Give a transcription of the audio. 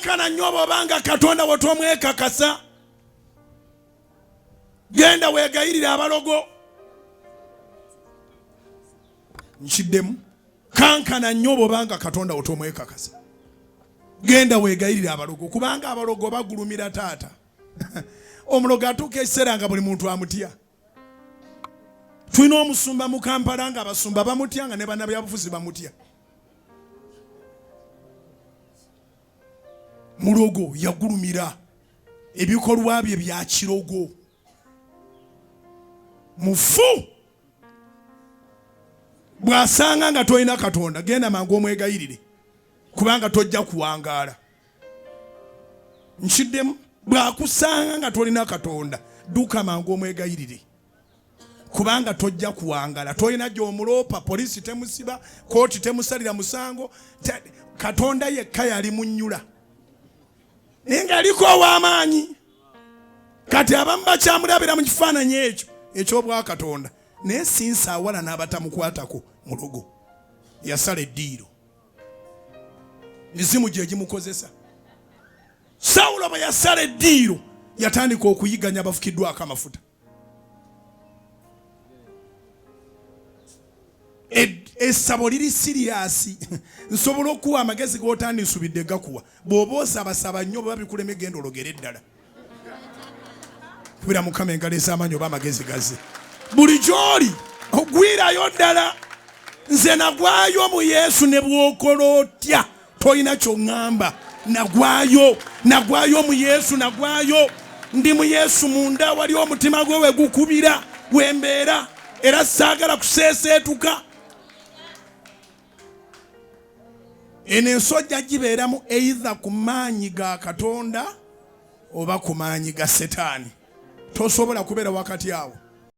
Kankana nnyo bw'obanga Katonda wo tomwekakasa. Genda weegayirire abalogo. Nkiddemu, kankana nnyo bw'obanga Katonda wo tomwekakasa. Genda weegayirire abalogo, kubanga abalogo bagulumira taata. Omulogo atuuka ekiseera nga buli muntu amutya. Tulina omusumba mu Kampala nga abasumba bamutya, nga ne bannabyabufuzi bamutya. Mulogo yagulumira, ebikolwa bye bya kirogo. Mufu bw'asanga nga tolina Katonda, genda mangu omwegayirire, kubanga tojja kuwangaala. Nkiddemu, bw'akusanga nga tolina Katonda, dduka mangu omwegayirire, kubanga tojja kuwangala. Tolina gy'omuloopa, poliisi temusiba, kooti temusalira musango. Katonda yekka yali munnyula, naye ng'aliko ow'amaanyi. Kati abamu bakyamulabira mu kifaananyi ekyo eky'obwakatonda, naye sinsa awala n'abatamukwatako. Mulogo yasala eddiiro, mizimu gye gimukozesa. Sawulo bwe yasala eddiiro, yatandika okuyiganya abafukiddwako amafuta. Essabo liri siriyasi. Nsobola okuwa amagezi g'otandisubidde gakuwa. Bw'oba osabasaba nnyo, bwe bikulema, genda ologere eddala. Kubira Mukama engalo ez'amaanyi oba amagezi gaze. Buli gy'oli ogwirayo ddala. Nze nagwayo mu Yesu, ne bw'okola otya tolina ky'oŋŋamba. Nagwayo, nagwayo mu Yesu, nagwayo. Ndi mu Yesu munda, wali omutima gwe we gukubira, wembeera, era saagala kuseeseetuka. Eno ensojja gibeeramu either ku maanyi ga Katonda oba ku maanyi ga Setaani. Tosobola kubeera wakati awo.